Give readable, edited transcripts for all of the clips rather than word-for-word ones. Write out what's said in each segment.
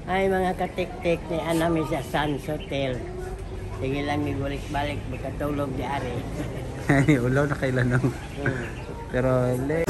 Ay, mga katiktik ni anami sa Sans Hotel. Sige lang, may balik-balik, magkatulog di ari. Ay, ulaw na kailan no. Pero le.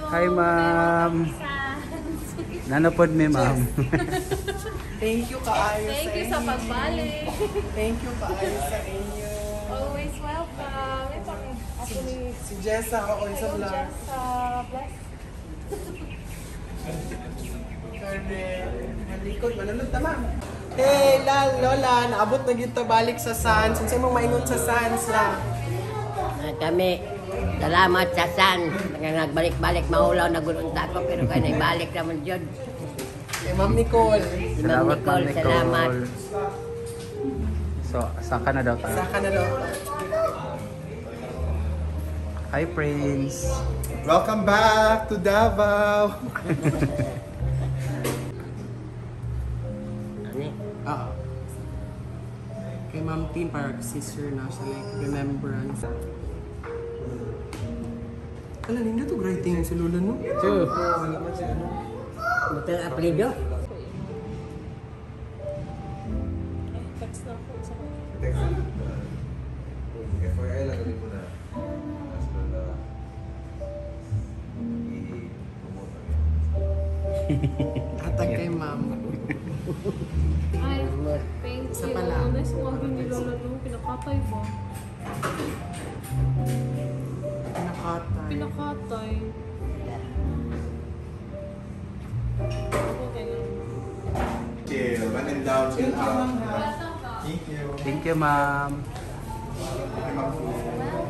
Hi, ma'am. Nanapod mi, ma'am. Thank you kaayo Thank sa you sa inyo. pagbalik. Thank you kaayo sa inyo. Always welcome. Ito ako ni Si Jessa ako sa vlog. Jessa. Bless. Correct. Malikot, manunod ta, ma'am. Hey, la, Lola, naabot na gyud ta balik sa Sans. Unsay mong maingon sa Sans la? Na kami, salamat sa San. Nga nagbalik-balik, maulaw na gulunta ko, pero kaya nagbalik naman yun. Kay Ma'am Nicole. Si Ma'am Salamat, Ma'am Nicole, Nicole. salamat. So, saka na daw tayo. Saka na daw. Hi, Prince. Welcome back to Davao! Ano eh? Oo. Kay Ma'am Tim, para si Sir na siya, like, remembrance. Ala, nindot og writing si Lola, no? Two. Wala man siya, ano. Butang apelido? Text na ako. Text. FYI lang ulit mo na. As per the i-promote ang Hatag kay Ma'am. Ay, thank Isa you. pa lang. Nice mga ni Lola no. Pinakatay ba? Nakatay. Pinakatay. Okay na. Chill, one and down, chill out. Thank you. Thank you, ma'am. Thank you, ma'am.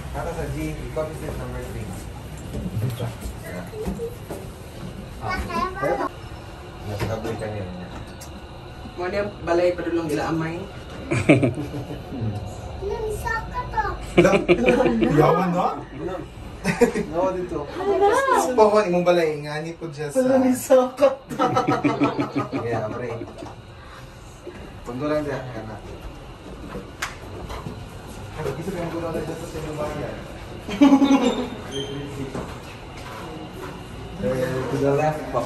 Para sa G, copy set number 3. Nasa kaboy ka niya. Mo niya balay padulong ila amay. Yawan no? Nawa dito. Pohon, imong balay, ngani po dyan sa. Sakat. Yeah, pre. Pundo lang dyan. Kana. Ay, Dito kayong gulo na dyan sa sinubayan. Eh, to the left po.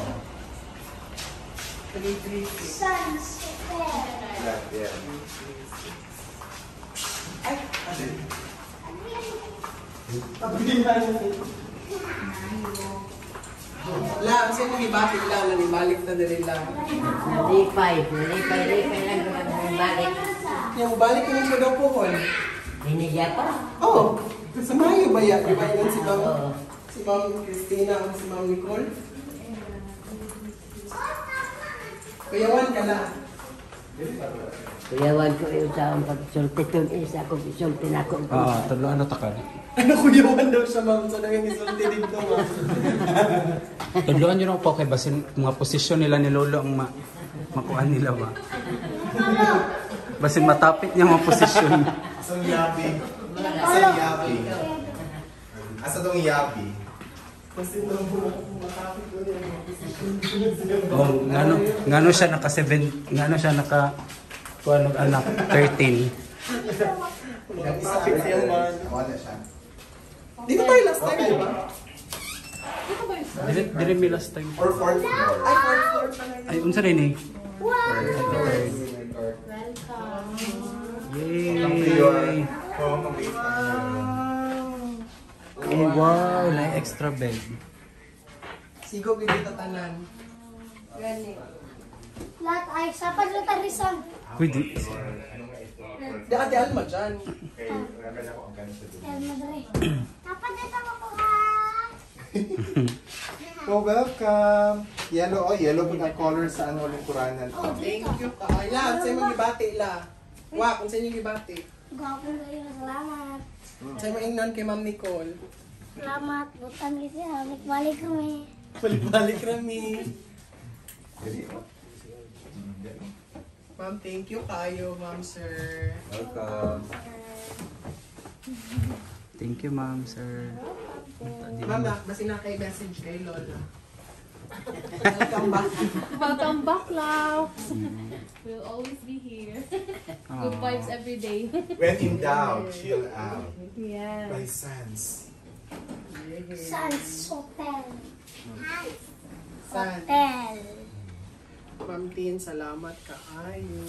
Left, yeah. La, kasi mong ibati la, nanibalik na dali la. Nalipay, nalipay, lipay lang kung balik. Yung balik ko mo daw pohon. Hinigya pa? Oh, sa Mayo ba yan? Di ba yun si Ma'am, Oo. si Ma'am Christina o si Ma'am Nicole? Kuyawan ka na. Kuyawan ko yung sa akong pagsulti itong isa akong isulti na ako. Oo, tudloan na ta ka. Ano kuyawan daw siya, ma'am? Sa nanging isulti dito, ma'am? Tudloan yun ako po kay basin mga posisyon nila ni Lolo ang makuha nila ba. Basin matapit niya mga posisyon. Asang yabi? Asang yabi? Asa tong yabi? Kasi nung matapit ko niya yung mga position. Oh, ngano ngano siya naka 7, ngano siya naka kuan anak 13. Matapit siya, man. Wala siya. Dito tayo last time, di ba? Dito ba yun? Dire dire mi last time. Or fourth floor. Ay, fourth floor pala yun. Ay, unsa rin eh? Third. Welcome. Welcome to your Yay! home away from home. Oh, wow, na extra bed. Sigo, gid tanan. Lahat ay sa paglatarisan. Pwede. Di ate Alma dyan. Okay, wala na ako ang ganito dun. El Madre. Dapat dito makuha. So, welcome! Yellow, oh, yellow po ang color sa ano, lingkuranan. Oh, Thank dito. you ka. Ay, la, sa imong gibati, la. Wa, kung sa inyong gibati. Gwapo kayo. Salamat. Sa maingnon kay Ma'am Nicole. Salamat, butan kasi balik-balik kami. Balik-balik rami. Dili oh. Dili. Ma'am, thank you kayo, ma'am, sir. Welcome. Thank you, ma'am, sir. Ma'am, basta na kay message kay Lola. Welcome back. Welcome back, love. We'll always be here. Good vibes every day. When in doubt, chill out. Yeah. By Sans. Sans Hotel. San. Hotel. Ma'am Tin, salamat kaayo.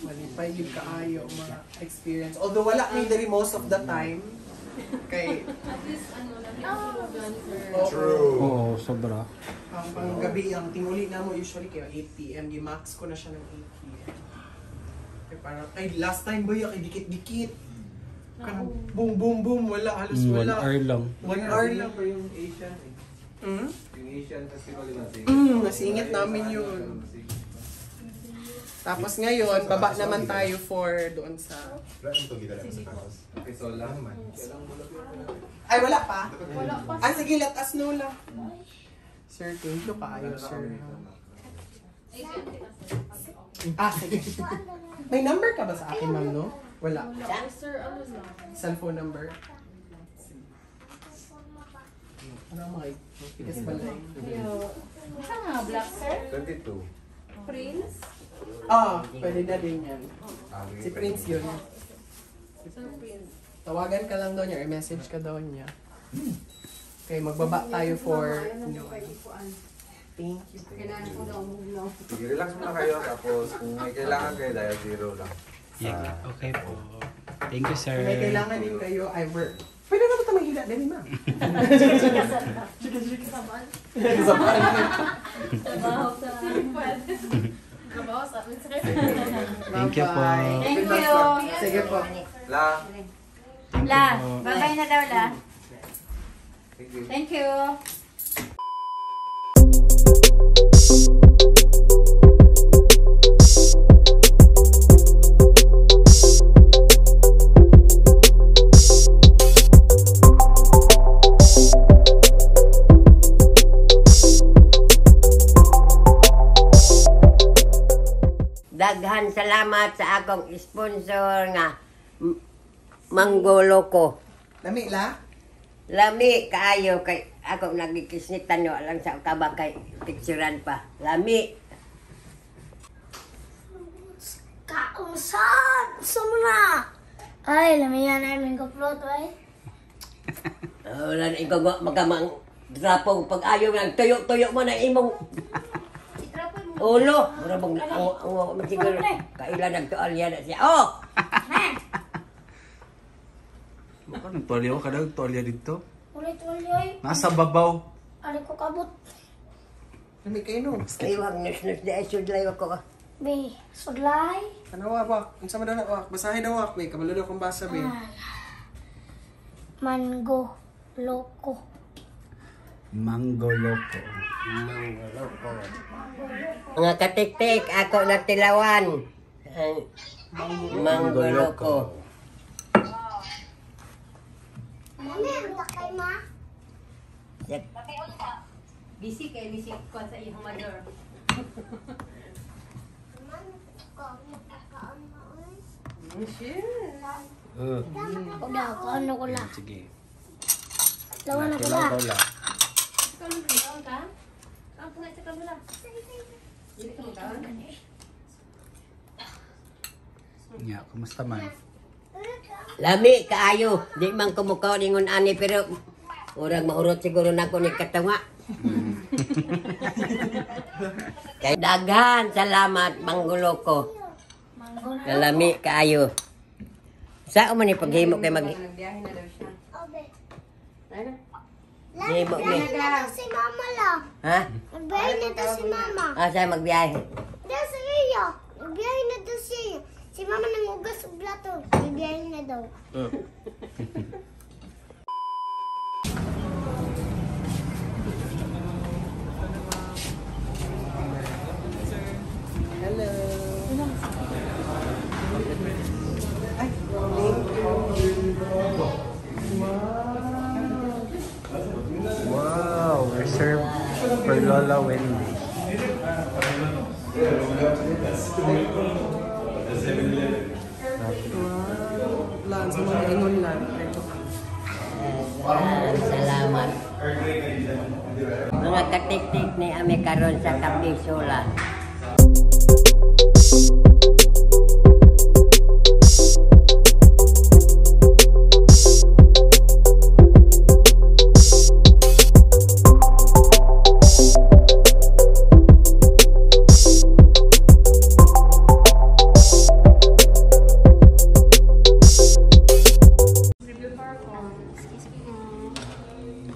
Malipay gyud kaayo ang mga experience. Although wala mi diri most of the time. Kay At least, ano, nakikisugan, sir. oo, True. Oo, sobra. Ang panggabi ang tinguli na mo usually kay 8 PM, gi-max ko na siya ng 8 PM. Kay parang ay last time boy kay dikit-dikit. Kanang boom boom boom wala halos One wala. hour lang. 1 hour lang. Pa yung Asian eh. Mm? Yung Asian Festival yung nasingit. Nasingit namin yun. Tapos ngayon, baba naman tayo for doon sa Wala nang tugid sa kasos. Okay, so lang. Ano man. Ay, wala pa. Wala pa. Ah, sige, let us know lang. Sir, thank you kaayo, sir. Ah, sige. May number ka ba sa akin, ma'am, no? Wala. Wala. Sir, ano lang. Cellphone number? Ano ang mga tigas pala eh. Saan nga, black, sir? 22. Prince? Ah, pwede na din yan. Ah, Si Prince yun. Sir Prince. Tawagan ka lang daw niya or message ka daw niya. Okay, magbaba tayo for Noy. Thank you. Kailangan ko daw move now. Sige, relax muna kayo. Tapos kung may kailangan kayo, dial zero lang. Yeah, okay po. Thank you, sir. Kung may kailangan din kayo, I work. Pwede naman ito mahila din, ma'am. Saban. Saban. Trabaho sa... Pwede. Trabaho sa amin, sir. Thank you po. Bye-bye. Thank you. Sige po. La. Thank you La, po. bye-bye na daw, La. Thank you. Thank you. Daghan salamat sa akong sponsor nga Mango Loco. Lami, la? Lami kaayo kay ako nagikisnitan no lang sa kaba kay picturean pa. Lami. Kaunsan! Sumuna! Ay, lamiyan namin ko plot, ay. Wala na ikaw magamang drapong pag ayaw lang tuyo-tuyo mo na imong ulo. Mura bang ang siguro kailan nagtualya na siya. Oh! Baka nagtualya ko, kada nagtualya dito. Ulit ulit, ay. Nasa babaw. Ari ko kabot. Lami kayo, no? Iwang nus-nus di ay sudlay ako. Be, sudlay. Ano, wak, wak? Ang sama daw na, wak. Basahin daw, wak. May kabalo daw kung basa, be. Mango. Loko. Mango Loco. Mga katiktik, ako nagtilawan. Ang Mango Loco. Mami, ang takay ma. Busy kay busy ko sa iyong mother. Wala, kaano ko la. Sige. Lawa na ko Tilaw la. daw la. Ikaw lang, ikaw ka? Ang pungay sa kamula. Dili ka magkaon? Yeah, kumusta man? Lami kaayo, di man kumukaw ningon ani pero urang maurot siguro nako ni katunga. Kay daghan salamat Mango Loco. Mango na. Nalami kaayo. Sa man ni paghimo kay mag Nagbiyahe na daw siya. Obe. Ano? himo ni. Nagbiyahe na daw si mama la. Ha? Nagbiyahe na daw si mama. Asa magbiyahe? Daw sa iyo. Nagbiyahe na daw siya. Si mama nangugas og plato. Nagbiyahe na daw. Hello. Ay, thank you. For Lola Wendy. Lan, sa mga ingon lan. Salamat. Mga katiktik ni ami karon sa Cafe Sola.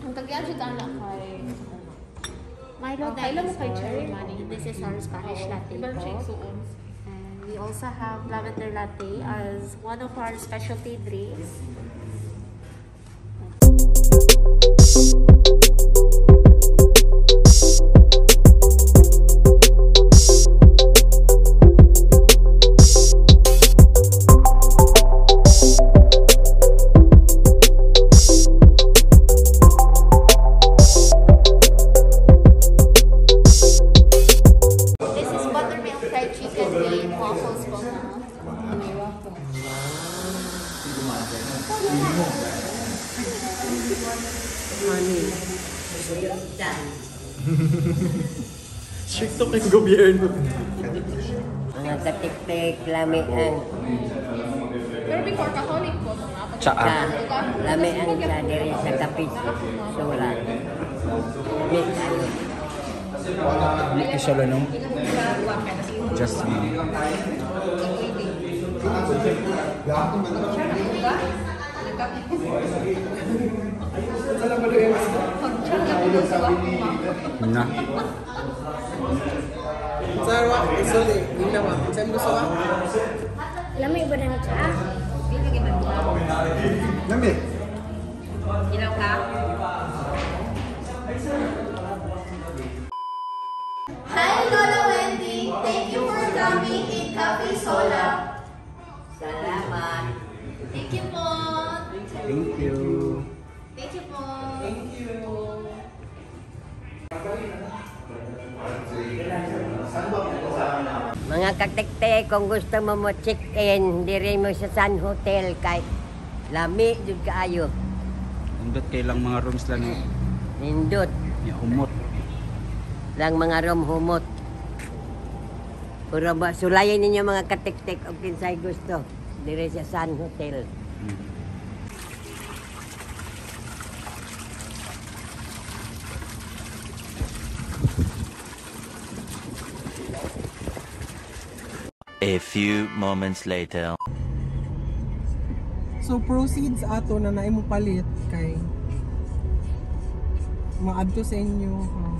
Ang tagyan siya anak kay Milo Kailan mo kay Dinosaur. Cherry Money? This is our Spanish latte Iba po. siya igsuon. And we also have lavender latte as one of our specialty drinks. This is buttermilk fried chicken with waffles po. Honey. Stricto kay gobyerno. Mga katiktik lami ang Pero before Catholic po, mga apat. Tsaa. sa lami ang sa diri sa Cafe Sola. Lami kayo. Hindi siya no? Jasmine. Na. Sarwa, isoli. Hindi na ba? Saan gusto ka? Lami ba ng tsaa? Lami. Ilaw ka? Hi Lola Wendy! Thank you for coming in Cafe Sola. Salamat. Thank you po. Thank you. Thank you po. Thank you. Mga katiktik, kung gusto mo mo check-in, diri mo sa Sun Hotel kay lami jud kaayo. Nindot kay lang mga rooms lang. Nindot Ya humot. lang mga room humot. Pero ba, sulayin ninyo mga katiktik og kinsay gusto diri sa Sun Hotel. A few moments later. So proceeds ato na naimo palit kay maadto sa inyo.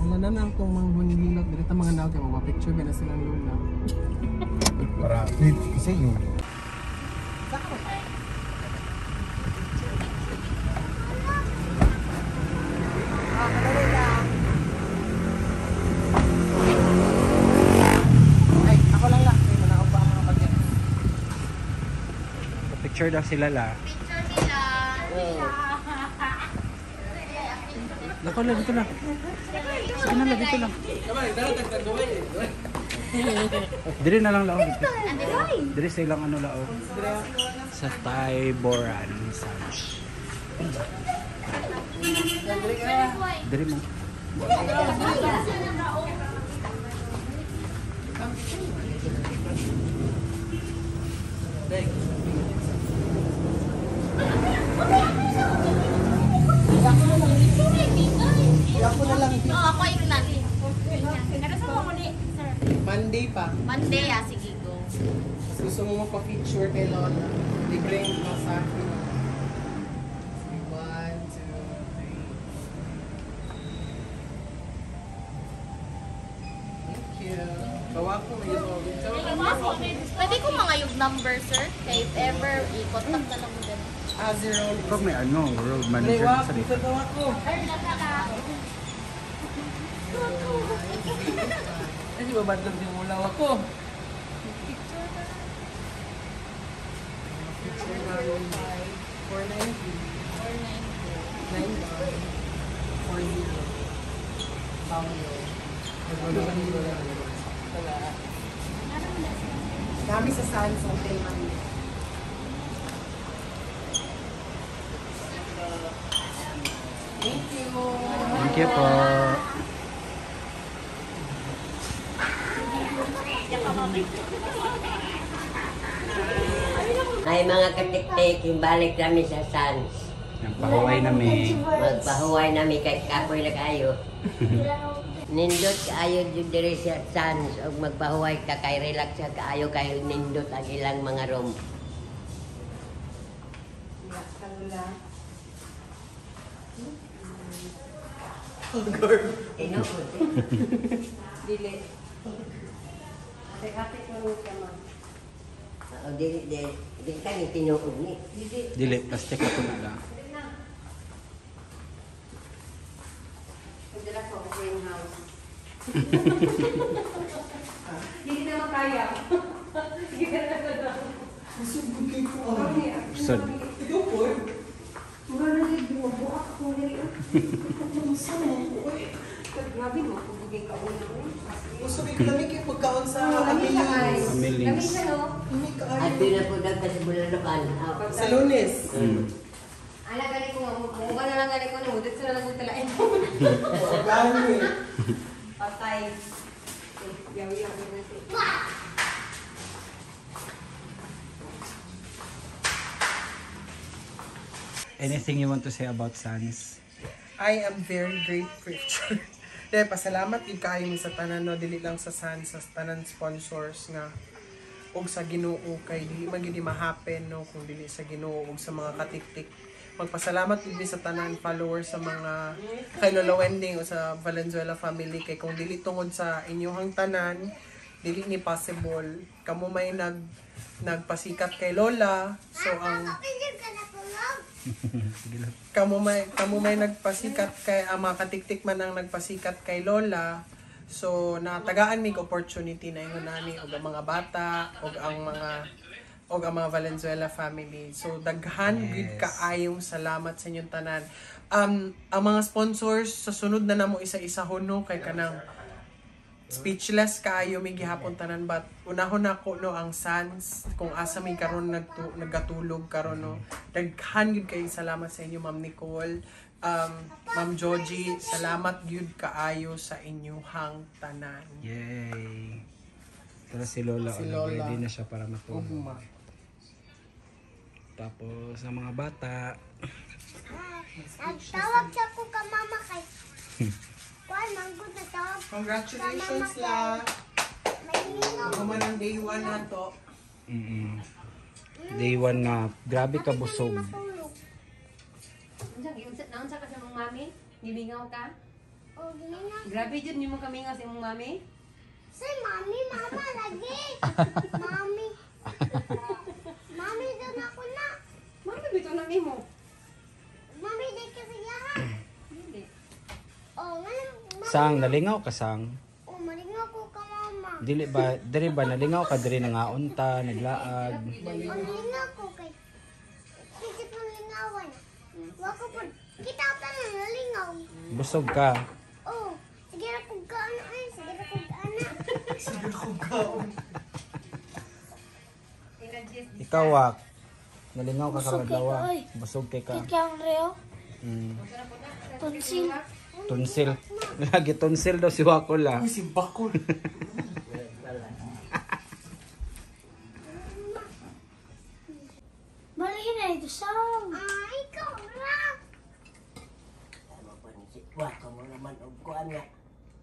Wala na na akong mga hunihilot diri ta mga naog kay magpa-picture ba na silang lula. Para kasi yun. Ah, kadali lang. Ay, ako lang lang. Ay, manaog pa ang mga bagay. Picture daw sila la. Picture nila. Dako lang dito lang. Sige na lang dito lang. Diri na lang lao. Diri sa ilang ano lao. Sa Taiboran Massage. Diri mo. Ako na lang. Oo, ako yung natin. Pero sa mga muli, sir. Monday pa. Monday ah, sige go. Mas gusto mo magpa-feature kay Lola. Libreng masahe. Sige, 1, 2, 3. Thank you. Bawa ko, may gusto ko. Pwede ko mga yung number, sir? Kaya if ever, i-contact na lang mo din. Ah, zero. Ikaw may ano, road manager Dali, sa dito. Bawa ko. Ay, di ba bandang simulaw ako? Picture namin. 490. 490. 91. 40. Paolo. Wala. Wala. Dami sa Sans until Monday. Thank you. Thank you po. Ay mga katiktik, balik namin sa Sans. Pahuway nami. Magpahuway nami kay kapoy na kayo. Nindot kaayo jud diri sa Sans og magpahuway ka kay relax ka kaayo kay nindot ang ilang mga room. Tinuod. Dili. Hati ko siya ma. Oo, dili dili dili ka ni tinuod ni. Dili, plastic ako na lang. Padala ko sa greenhouse. Hindi na makaya. Busog kay ko. Sud. Ikaw po. Mura na jud buak ko diri. Grabe mo kung ka ulo. Busog kay lami kay pagkaon sa Lami siya ay. Amilings. Lami siya no. Adto na po dagta sa Bulalokan. Sa Lunes. Ala gani ko mo na lang gani ko no, dito na lang ko talain. Gani. Patay. Yaw yaw na siya. Anything you want to say about Sans? I am very grateful. Dahil pasalamat gid kaayo mi sa tanan no, dili lang sa Sans, sa tanan sponsors nga og sa Ginoo kay dili man gid ma-happen no kung dili sa Ginoo ug sa mga katiktik. Magpasalamat gid mi sa tanan followers sa mga kay Lolo Wending o sa Valenzuela family kay kung dili tungod sa inyuhang tanan dili ni possible kamo may nagpasikat kay Lola, so ang Sige lang. kamo may nagpasikat kay ang mga katiktik man ang nagpasikat kay Lola, so natagaan mig opportunity na ingon nani og ang mga bata og ang mga Valenzuela family, so daghan Yes. gid kaayong salamat sa inyong tanan. Ang mga sponsors sa sunod na namo isa-isahon no kay kanang speechless kaayo mi gihapon tanan, but unahon nako no ang Sans kung asa mi karon naggatulog karon no. Daghan gyud kayong salamat sa inyo, Ma'am Nicole, Ma'am Joji, salamat gyud kaayo sa inyuhang tanan. Yay! Tara si Lola, Si oh, Lola. ready na siya para matulog. Ugma. Tapos ang mga bata, Nagtawag siya ko ka mama kay. Kuan manggod nagtawag. Congratulations la. May mingaw. Human ang day 1 na to. Day 1 na grabe ka busog. Matulog. Unsa naunsa ka sa imong mami? Gimingaw ka? O gimingaw. Grabe jud nimo kamingaw sa imong mami. Say mami, mama lagi. Mami. Mami doon ako na. Mami bitaw na nimo. Mami di kasi yaha. Hindi. O ngayon mami. Sang nalingaw ka sang? O malingaw ko ka mama. Dili ba diri ba nalingaw ka diri nangaon ta, naglaag? O nalingaw ko kay. Kikit ng lingawan. Wa ko po. Kita ta na nalingaw. Busog ka. O sige ra kog kaon ay, sige ra kog ana. Sige ko kaon. Ikaw wak. Nalingaw ka Busog karon kay ka, adlaw. oy. Busog kay ka. Kang reo. Tonsil. Tonsil. Lagi tonsil daw si Wakol ah. Uy, si Bakol. Balikin na ito sa. Ay, ikaw ra. Wah, kamo naman og kuan nga.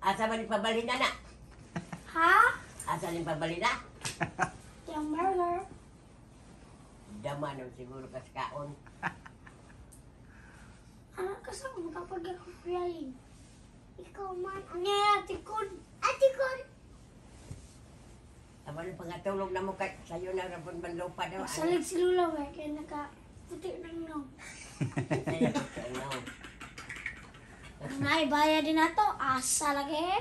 Asa man pabalhin na na? Ha? Asa ni pabalhin na? Yung burger. Dama naman siguro kas kaon. Ano ka sa kapag ako crying? Ikaw man. Ang atikon. Atikon. Tama na pangatulog na mo kay sayo na rabon man lupa daw. Salig si Lula we, kaya nakaputi ng nong. Nay, bayad din na to. Asa lagi.